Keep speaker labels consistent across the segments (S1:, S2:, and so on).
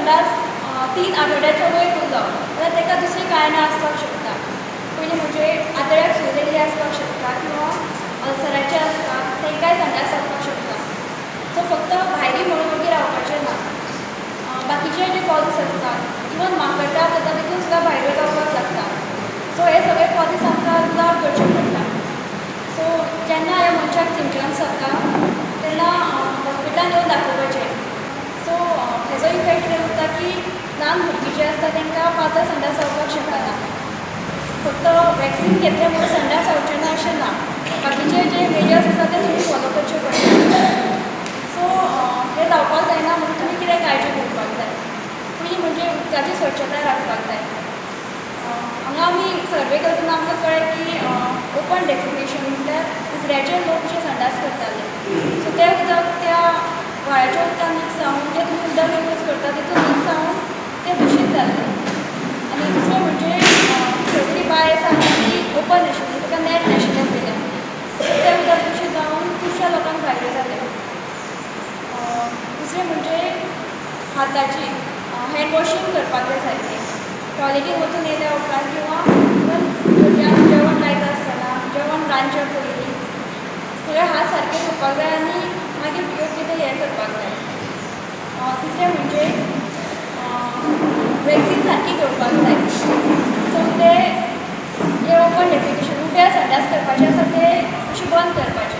S1: संडास 3 आठवड्याच्या वयर उरलो जाल्यार ताका दुसरी कारणां आसपाक शकता. पयलीं म्हणजे आतळ्याक सूज येयल्ली आसपाक शकता किंवा अल्सराचे आसता, तांकांय संडास जावपाक शकता. सो फक्त भायरी म्हणून वगी रावपाचें ना. बाकीचे जे कॉजीस आसतात, इवन माकडटाक जाता तितून सुद्दां भायऱ्यो जावपाक लागता. सो हे सगळे कॉजीस आमकां रूल आवट करचे पडटा. सो जेन्ना ह्या मनशाक सिमटम्स जाता तेन्ना हॉस्पिटलान येवन दाखोवपाचें. सो हेजो इफेक्ट कितें उरता की ल्हान भुरगीं जीं आसता तांकां पातळ संडास जावपाक शकना. फक्त वॅक्सिन घेतलें म्हणून संडास जावचें ना अशें ना, बाकीचे जे मेजर्स आसा ते तुमी फॉलो करचे पडटा. सो हें जावपाक जायना म्हणून तुमी कितें काळजी घेवपाक जाय. पयलीं म्हणजे उदकाची स्वच्छताय राखपाक जाय. हांगा आमी सर्वे करतना आमकां कळ्ळें की ओपन डेफिकेशन म्हटल्यार उगड्याचे लोक जे संडास करताले, सो तें उदक त्या व्हाळाच्या उदकान मिक्स जावन, जें तुमी उदक यूज करता तितून मिक्स जावन तें दुशीत जाल्लें. आनी दुसरें म्हणजे खंय तरी बांय आसा ती ओपन आशिल्ली, ताका नॅट नाशिल्लें वयल्यान, सो तें उदक दुशीत जावन खुबश्या लोकांक भायऱ्यो जाल्यो. दुसरें म्हणजे हाताची हँड वॉशींग करपाक जाय सारकें. टॉयलेटीन वचून येयल्या उपरांत किंवा इवन भुरग्यांक जेवण लायता आसतना, जेवण रांदच्या पयलीं सगळे हात सारके धुवपाक जाय आनी मागीर योग्य तें हें करपाक जाय. तिसरें म्हणजे वॅक्सिन सारकी घेवपाक जाय. सो ते जे ओपन डेफिकेशन उड्या संडास करपाचें आसा ते अशें बंद करपाचें.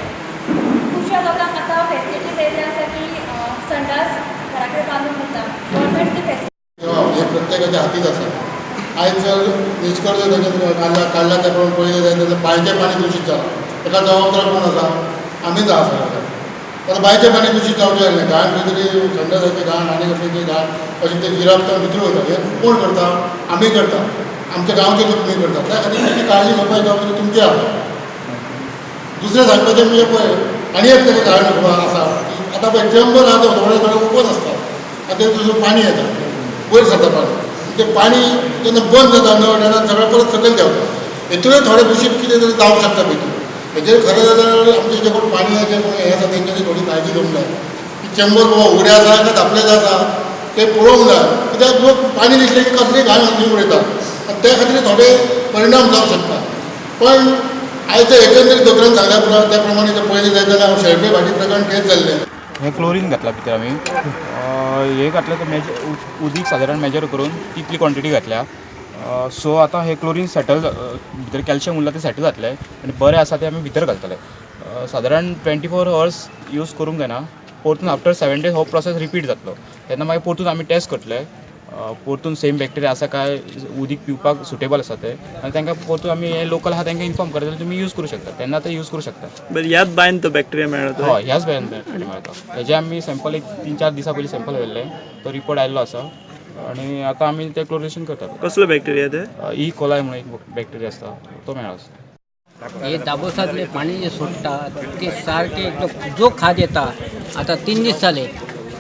S1: खुबश्या लोकांक आतां फेसिलिटीज येयल्ले आसा की संडास घरा कडेन बांदून दिता गव्हर्मेंट ती फेसिलिटी.
S2: हे प्रत्येकाच्या हातीत आसा. आयज जर निष्कर्श ताजेर काडला त्या प्रमाणे पळयलें जायत जाल्यार बांयचें पाणी दुशीत जालां. ताका जबाबदार कोण आसा? आमीच आसा. आतां बांयचें पाणी दुशीत जावचें आसलें, घाण खंय तरी संडासाची घाण आनी कसली तरी घाण अशें ते जिराप भितर वयता. हें कोण करता? आमी करता, आमच्या गांवचे लोक तुमी करता. त्या खातीर तुमी काळजी घेवपाची जबाबदारी तुमची आसा. दुसरें सांगपाचें म्हणजे पळय आनी एक ताका कारण खबर आसा की आतां पळय चेंबर आसा थोडे थोडे ओपन आसता आनी तें दुसरें पाणी येता, वयर सरता पाणी. तें पाणी जेन्ना बंद जाता नळ तेन्ना सगळें परत सकयल देंवता. हेतूनय थोडें दुशीत कितें तरी जावंक शकता भितर. हेजेर खरें जाल्यार आमचें जें कोण पाणयाचें कोण हें आसा तेंच्यांनी थोडी काळजी घेवंक जाय की चेंबर बाबा उगडें आसा काय धांपलेलें आसा तें पळोवंक जाय. कित्याक लोक पाणी दिसलें की कसली घाण घालून उडयता आनी त्या खातीर थोडे परिणाम जावंक शकता. पण आयज एकंदरीत दोतोरान सांगल्या प्रमाण त्या प्रमाणे जर पळयलें जायत जाल्यार हांव शेळपे भाटी प्रकरण तेंच जाल्लें.
S3: हें क्लोरीन घातलां भितर आमी. हें घातलें तर मेजर उदीक सादारण मेजर करून तितली क्वॉन्टिटी घातल्या. सो आतां हें क्लोरीन सेटल भितर कॅल्शियम उरलां तें सेटल जातलें आनी बरें आसा तें आमी भितर घालतले. सादारण 24 अवर्स यूज करूंक जायना. परतून आफ्टर 7 डेज हो प्रोसेस रिपीट जातलो. तेन्ना मागीर परतून आमी टेस्ट करतले, परतून सेम बॅक्टेरिया आसा काय उदीक पिवपाक सुटेबल आसा तें, आनी तांकां परतून आमी हे लोकल आसा तांकां इन्फॉर्म करता जाल्यार तुमी यूज करूं शकता, तेन्ना ते यूज करूं शकता.
S4: बरें, ह्याच बांयन तो बॅक्टेरिया मेळ्ळो?
S3: हय, ह्याच बांयन बॅक्टेरिया मेळटा. हेजे आमी सॅम्पल एक 3-4 दिसां पयलीं सॅम्पल व्हेल्लें, तो रिपोर्ट आयिल्लो आसा आनी आतां आमी ते क्लोरिनेशन करतात.
S4: कसलो बॅक्टेरिया ते?
S3: ई कोलाय म्हणून एक बॅक्टेरिया आसता तो मेळ्ळो आसा.
S5: हे दाबोसांतलें पाणी जे सोडटा ते सारकें एकदम जो खाद येता आतां 3 दीस जाले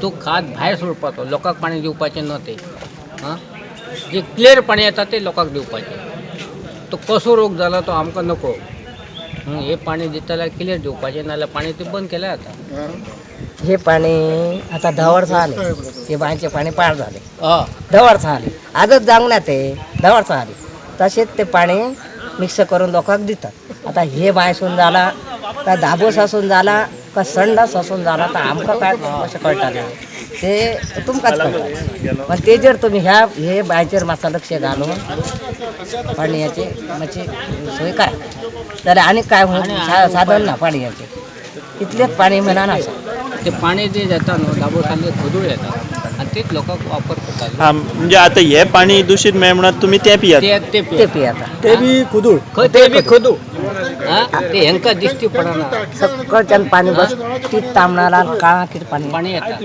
S5: तो खाद भायर सोडपाचो, लोकांक पाणी दिवपाचें न्हू तें. आं, जे क्लियर पाणी येता तें लोकांक दिवपाचें. तो कसो रोग जाला तो आमकां नको. हे पाणी दिता जाल्यार क्लियर दिवपाचें, नाजाल्यार पाणी तें बंद केल्यार जाता.
S6: हे पाणी आतां 10 वर्सां जालीं, हे बांयचें पाणी पाड जालें. 10 वर्सां जालीं, आजच जावंक ना तें, 10 वर्सां जालीं. तशेंच तें पाणी मिक्स करून लोकांक दितात. आतां हे बांयसून जालां काय दाबोस आसून जालां काय संडास आसून जालां तर आमकां काय कशें कळटालें ते तुमकांच कळटा. पण तेजेर तुमी ह्या हे बांयचेर मातसो लक्ष घालून पाणयाची मातशी सोय करा जाल्यार आनी काय साधन ना पाणयाचें, इतलेंच पाणी म्हणान आसा.
S5: ते पाणी जे येता न्हू दाबोसांतलें खदूळ येता आनी तेच लोकांक वापर करतात.
S4: हां, म्हणजे आतां हें पाणी दुशीत मेळ्ळें म्हणून तुमी तें पियात?
S5: ते
S6: ते पियेता.
S7: ते बी खुदूळ,
S5: ते बी खदूळ. ते हेंकां दिश्टी पडना.
S6: सकळच्यान पाणी बस तीच तांबडाला काळा कितें पाणी
S5: पाणी येता.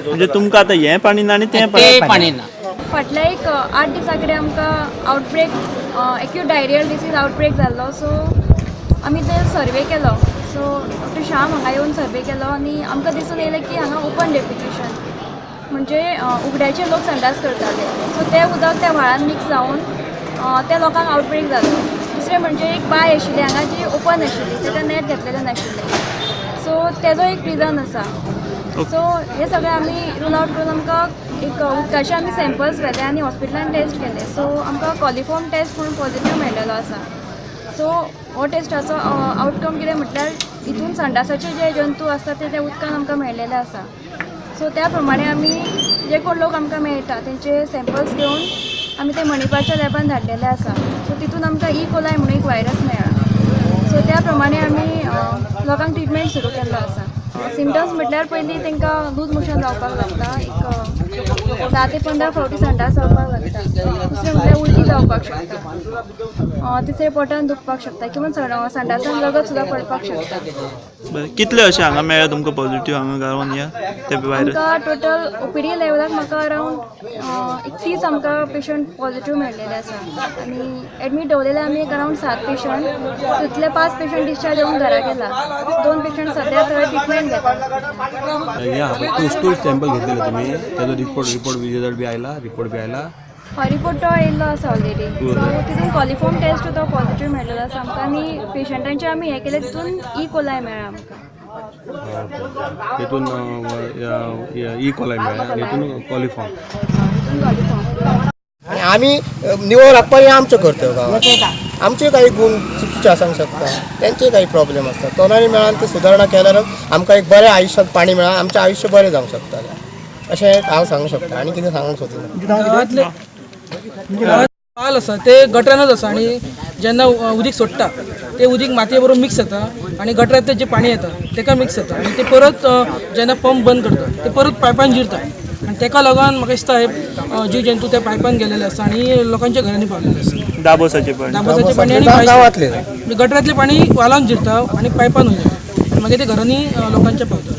S4: म्हणजे तुमकां आतां हें पाणी ना आनी तें
S5: पाणी ना.
S1: फाटल्या एक 8 दिसां कडेन आमकां outbreak acute diarrhoeal disease outbreak जाल्लो. सो आमी ते सर्वे केलो. सो डॉक्टर श्याम हांगा येवन सर्वे केलो आनी आमकां दिसून येयलें की हांगा ओपन डेफिकेशन म्हणजे उगड्याचे लोक संडास करताले. सो तें उदक त्या व्हाळान मिक्स जावन त्या लोकांक आवटब्रेक जालो. दुसरें म्हणजे एक बांय आशिल्ली हांगा जी ओपन आशिल्ली, ताका नॅट घेतलेलें नाशिल्लें. सो तेजो एक रिजन आसा. सो हे सगळे आमी रूल आउट करून आमकां एक उदकाचे आमी सॅम्पल्स व्हेले आनी हॉस्पिटलान टेस्ट केले. सो आमकां कॉलिफॉर्म टेस्ट म्हणून पॉझिटीव मेळ्ळेलो आसा. सो हो टेस्टाचो आवटकम कितें म्हटल्यार हितून संडासाचे जे जंतू आसता ते त्या उदकान आमकां मेळ्ळेले आसा. सो त्या प्रमाणे आमी जे कोण लोक आमकां मेळटा तेंचे सॅम्पल्स घेवन आमी ते मणिपालच्या लॅबान धाडलेले आसा. सो तितून आमकां ई कोलाय म्हणून एक व्हायरस मेळ्ळा. सो त्या प्रमाणे आमी लोकांक ट्रिटमेंट सुरू केल्लो आसा. सिमटम्स म्हटल्यार पयलीं तांकां लूज मोशन जावपाक लागता, एक 10 ते 15 फावटी संडास जावपाक लागता, दुसरें म्हटल्यार उलटी जावपाक शकता, तिसरें पोटान दुखपाक शकता किंवा संडासान रगत सुद्दां पडपाक शकता.
S4: बरें, कितले अशें हांगा मेळ्ळा तुमकां पॉझिटीव हांगा गांवान ह्या ते व्हायरस?
S1: आमकां टोटल ओपीडी लेवलाक म्हाका अरावंड 31 आमकां पेशंट पॉझिटीव मेळ्ळेले आसा आनी एडमीट दवरलेले आमी एक अरावंड 7 पेशंट. तितले 5 पेशंट डिस्चार्ज जावन घरा गेला, 2 पेशंट सद्या थंय ट्रिटमेंट घेता.
S7: हे स्टूल सॅम्पल घेतलेले तुमी, ताजो रिपोर्ट रिजल्ट बी आयला? रिपोर्ट बी आयला?
S1: हय, रिपोर्ट तो येयल्लो आसा ऑलरेडी. सो तितून कॉलिफॉर्म टेस्ट तो पॉझिटीव मेळ्ळेलो आसा आमकां आनी पेशंटांचे आमी हें केलें तितून ई कोलाय मेळ्ळा आमकां.
S7: तितून ई कोलाय मेळ्ळा, तितून कॉलिफॉर्म.
S8: आनी आमी निवळ राखपाक हें आमचें कर्तव्य गांवांत. आमचे काही गुण चुकीचे आसूंक शकता, तेंचे काही प्रॉब्लेम आसता, तोंडांनी मेळान ते सुदारणा केल्यार आमकां एक बरें आयुश्यांत पाणी मेळ्ळा, आमचें आयुश्य बरें जावंक शकता अशें हांव सांगूंक शकता. आनी कितें सांगूंक सोदिना.
S9: पाल आसा ते गटरानच आसा आनी जेन्ना उदीक सोडटा ते उदीक मातये बरोबर मिक्स जाता आनी गटरांतलें जें पाणी येता तेका मिक्स जाता आनी ते परत जेन्ना पंप बंद करता ते परत पायपान जिरता आनी तेका लागून म्हाका दिसता हे जीव जंतू त्या पायपान गेलेले आसा आनी लोकांच्या घरांनी पावलेले आसा.
S4: दाबोसाचें पाणी,
S9: दाबोसाचें पाणी आनी गांवांतलें गटरांतलें पाणी वालान जिरता आनी पायपान वयता मागीर ते घरांनी लोकांच्या पावता.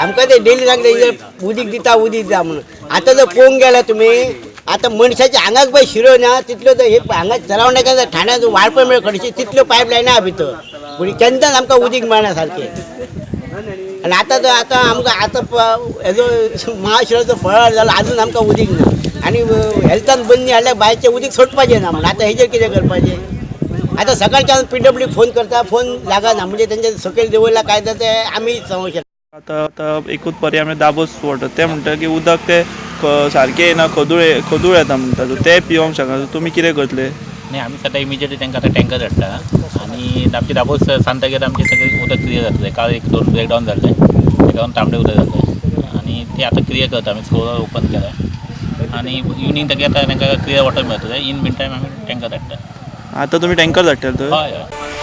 S10: आमकां ते डेली सांगता उदीक दिता उदीक दिता म्हणून. आतां जर पळोवंक गेल्यार तुमी आतां मनशाचे हांगाच पळय शिरो ना तितल्यो तर हे हांगा सरावंडिंगाक ठाण्याक वाळपय मेळ खडशी तितल्यो पायप लायना आहा भितर, पूण केन्नाच आमकां उदीक मेळना सारकें. आनी आतां तर आतां आमकां आतां हेजो महाशिराचो फळार जाला आजून आमकां उदीक ना आनी हेल्थान बंदी हाडल्यार भायरचें उदीक सोडपाचें ना म्हणून आतां हेजेर कितें करपाचें? आतां सकाळच्यान पीडब्ल्यू फोन करता, फोन लागना, म्हणजे तेंचे सकयल दवरला काय जाता तें आमी सांगूंक शकता.
S4: आतां आतां एकूच पर्याय म्हणजे दाबोस वॉटर. ते म्हणटा की उदक ते सारकें येना, खदूळ खदूळ येता म्हणटा, ते पिवंक शकना. तुमी कितें करतले?
S11: नाही, आमी सद्या इमिजिएटली तांकां आतां टँकर धाडटा आनी आमचे दाबोस सांतगीर आमचें सगळें उदक क्लियर जातलें. काल 1-2 ब्रेकडावन जाल्लें, ताका लागून तांबडें उदक जाल्लें आनी तें आतां क्लियर करता आमी. स्कूल ओपन केलें आनी इवनींग ताका आतां तांकां क्लियर वॉटर मेळटलें. इन मीन टायम आमी टँकर धाडटा.
S4: आतां तुमी टँकर धाडटले?
S11: हय हय.